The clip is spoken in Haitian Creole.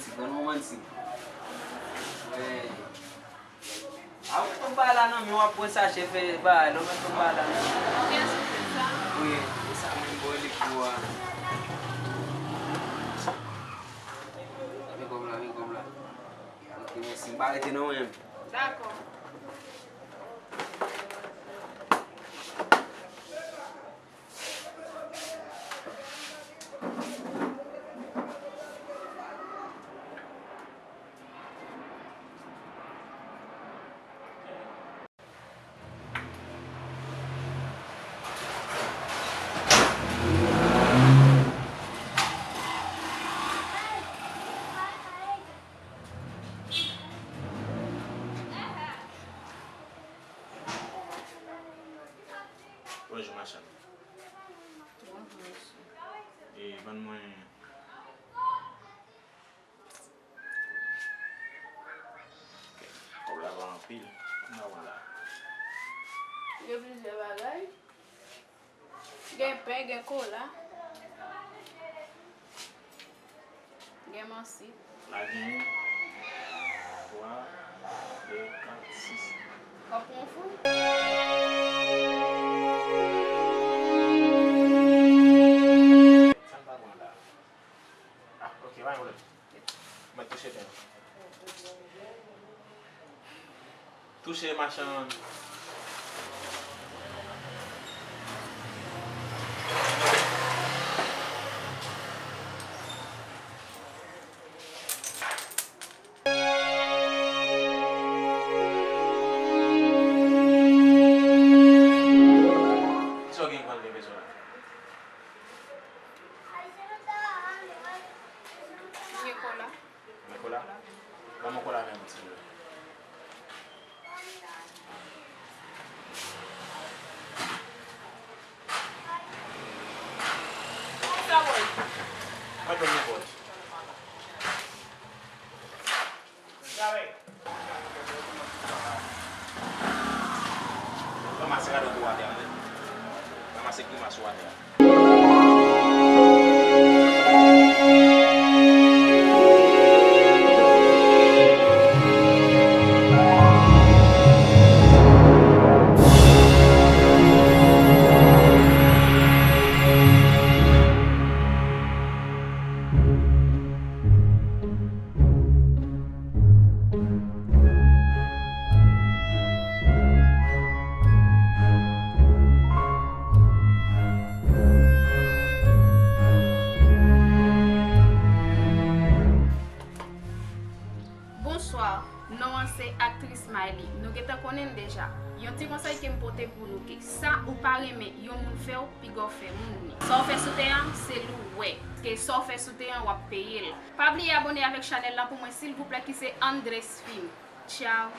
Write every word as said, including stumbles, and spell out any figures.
Ti grann romantik. Wi. A, ou met yon bagay la nan men w, w ap pran sachè fè bagay, lè w met yon bagay la nan men w. Ou gen sou tèt sa? Wi, e sa menm bò li pou a. Men kòb la, men kòb la. Ok, mèsi. M pa rete non, mwen menm. Dakò. Bonjou, machann. Bonjou, mesye. E, ban mwen. Kòb la pa anpil. Ban mwen la. Gen plizyè bagay. Gen pen, gen kola. Gen mansi. La gen twa, de, kat, sis. W ap pran fou? Sa n pa pran la. Ah, ok, pa gen pwoblèm. Mwen touche pen. Touche, machann. Kisa w gen pou al leve sou la? Gen kola. Men kola? Ban mwen kola menm, silvouplè. Sa bon? Mwen jwenn nenpòt. Ranmase kado pou atè a, men. Ranmase grimas ou atè a. Bonswa, non an se aktris Mayli. Nou gentan konnen l deja. Yon ti konsèy ke m pote pou nou ke sa ou pa renmen yon moun fè w, piga w fè moun li. Sa w fè sou tè an, se li w wè. Ke sa w fè sou tè an, w ap peye l. Pa bliye abòne avèk chanèl lan pou mwen silvouplè ki se Andres Film. Tchaw.